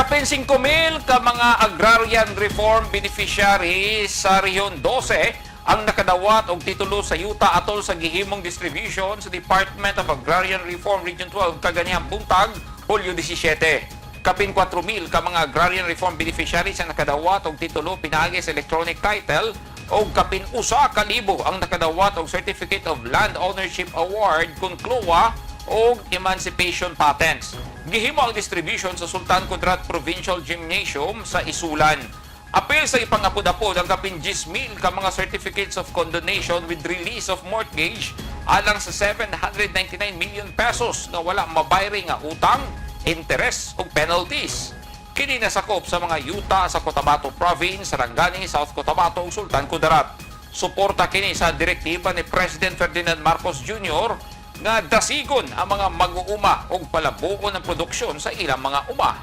Kapin 5,000 ka mga agrarian reform beneficiary sa Rehiyon 12 ang nakadawat og titulo sa yuta atol sa gihimong distribution sa Department of Agrarian Reform Region 12 kaganihang buntag, Hulyo 17. Kapin 4,000 ka mga agrarian reform beneficiaries ang nakadawat og titulo pinaagi sa electronic title o kapin 1,000 ang nakadawat og Certificate of Land Ownership Award kun CLOA o Emancipation Patents. Gihimo ang distribution sa Sultan Kudarat Provincial Gymnasium sa Isulan. Apil sa ipangapod-apod ang kapin 10,000 ka mga certificates of condonation with release of mortgage alang sa ₱799 million nga wala mabayri nga utang, interest ug penalties. Kini nasakop sa mga yuta sa Cotabato Province, Sarangani, South Cotabato ug Sultan Kudarat. Suporta kini sa direktiba ni President Ferdinand Marcos Jr. nga dasigon ang mga mag-uuma ug palabuon ang produksyon sa ilang mga uma.